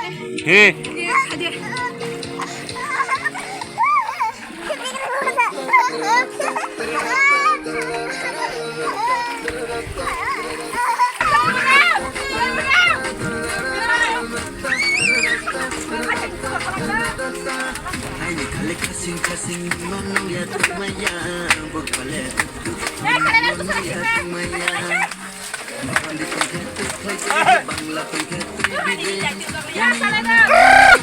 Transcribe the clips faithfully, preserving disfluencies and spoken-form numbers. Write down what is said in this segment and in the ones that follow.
He. Aini khali khasing khasing manung ya tongmaya, bukole tuk tuk manung ya tongmaya. Hindi tongkhe twi khlai de, Bangla tongkhe twi bide.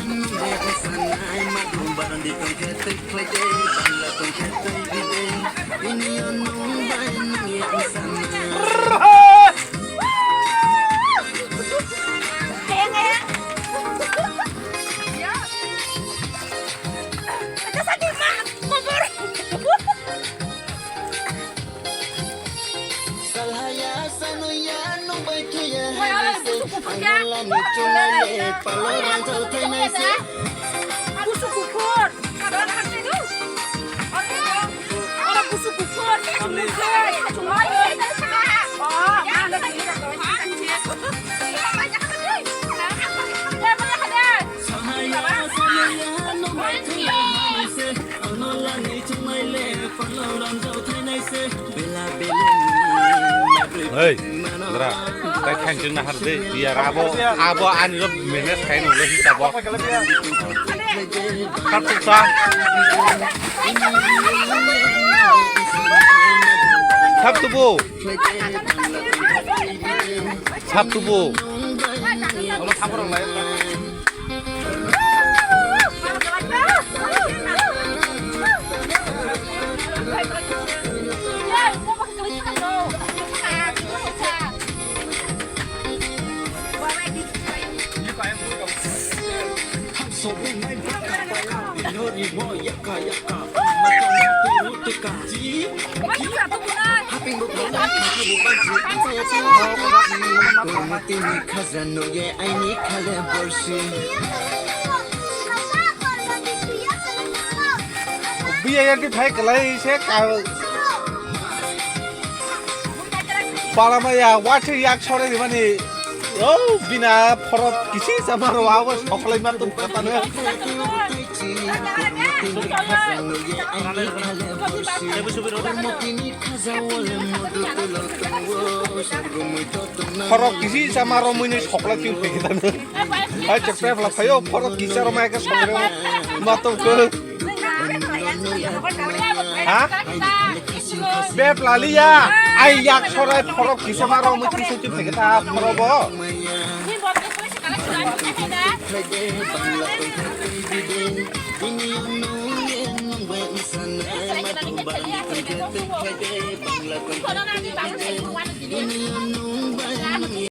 Hindi tongkhe twi khlai de, Bangla tongkhe twi bide. Ini yo nung bai nung ya sana. Salhaya sanoya nung bai khe ya hai se. Ang la ni chungai le palo rang jal thai nai se. Busu kukur. Ora busu kukur. Hei, dra, tai khain chwng nahar de, biar abo, abo ani rok manage khain ulo hisabo. Sab tuksa. Sab tubu. Sab tubu. Biya yang di phai kalai se ka. Palamaya, watwi yak sore di mani. Oh, bina phorok kisi sama ro, awas, soklai ma tum kata ne. Phorok kisi sama ro mui ni soklai tum kata ne. Hai, cek pep la phayo, phorok kisa ro ma ke soklai ma tum ke. Ha? Beb laliya. Ai yak sorai phorok kisa ma rok mui kisa kisa kisa ta phorok bo.